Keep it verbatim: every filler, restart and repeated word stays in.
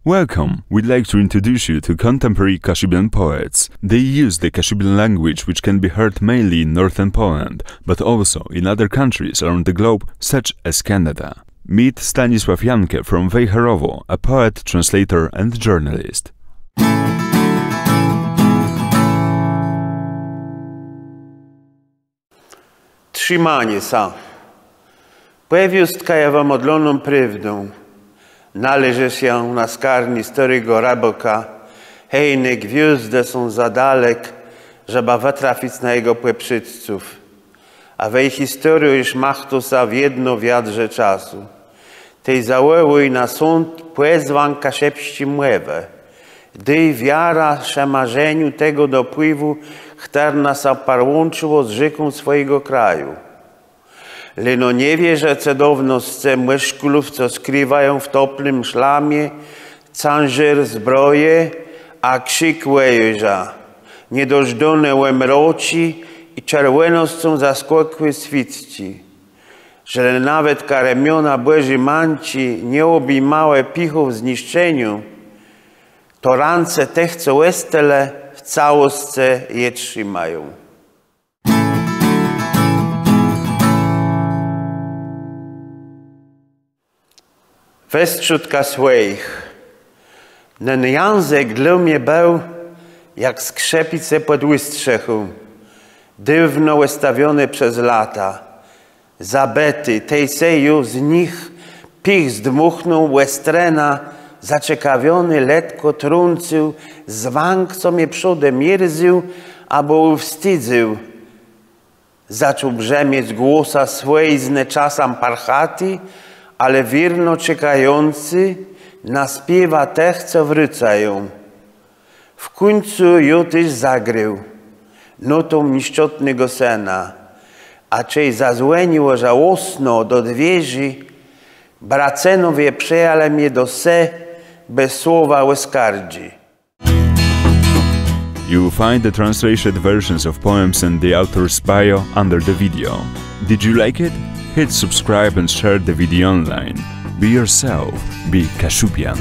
Welcome! We'd like to introduce you to contemporary Kashubian poets. They use the Kashubian language, which can be heard mainly in northern Poland, but also in other countries around the globe, such as Canada. Meet Stanisław Janke from Wejherowo, a poet, translator and journalist. Trzimanié sã. Pòwiôstka je wëmòdloną prôwdą. Nôleżi sã na skarni stôrégò rëbôka, hejne gwiôzdë są za dalek, żebë wëtrafic na jegò pòprzédców. A wej historiô ju machtô sã w jedno wiadrze czasu. Tej zawòłôj na sąd pòzwã kaszëbsczi mòwë. Dôj wiarã szëmarzeniu tegò dopłiwù, chtërno sã parłãczëło z rzéką swòjégò kraju. Leno nie wierzë cëdownoscë mòszkùlów, co skriwają w toplim szlamie cãżar zbroje, a krzik wòjarza, niedożdóné òmroczi i czerwònoscą zaskòkłé swiôtczi. Żlë nawetka remiona Bòżi Mãczi nie òbjimałë pichù w zniszczeniu, to rãce tëch, co òstelë, w całoscë je trzimają. Westrzódka swòjich. Nen jãzëk dlô mie béł jak skrzëpice pòd òstrzechą, dôwno òstawioné przez lata. Zabëté, tej-sej ju z nich pich zdmùchnął, ò strënã zaczekawiony letkò trącył zwãk, co mie przódë mierzył abò ùwstidzył. Zaczął brzëmiec głosã swòjiznë, czasã parchati, ale wiérno czekający na spiéwã tëch, co wrôcają. W kùńcu jô téż zagrôł nótą niszczotnégò sëna, a czej zazwòniło żałosno do dwiérzi, bracënowie przëjãlë mie do se bez słowa òskardżi. You will find the translated versions of poems and the author's bio under the video. Did you like it? Hit subscribe and share the video online. Be yourself. Be Kashubian.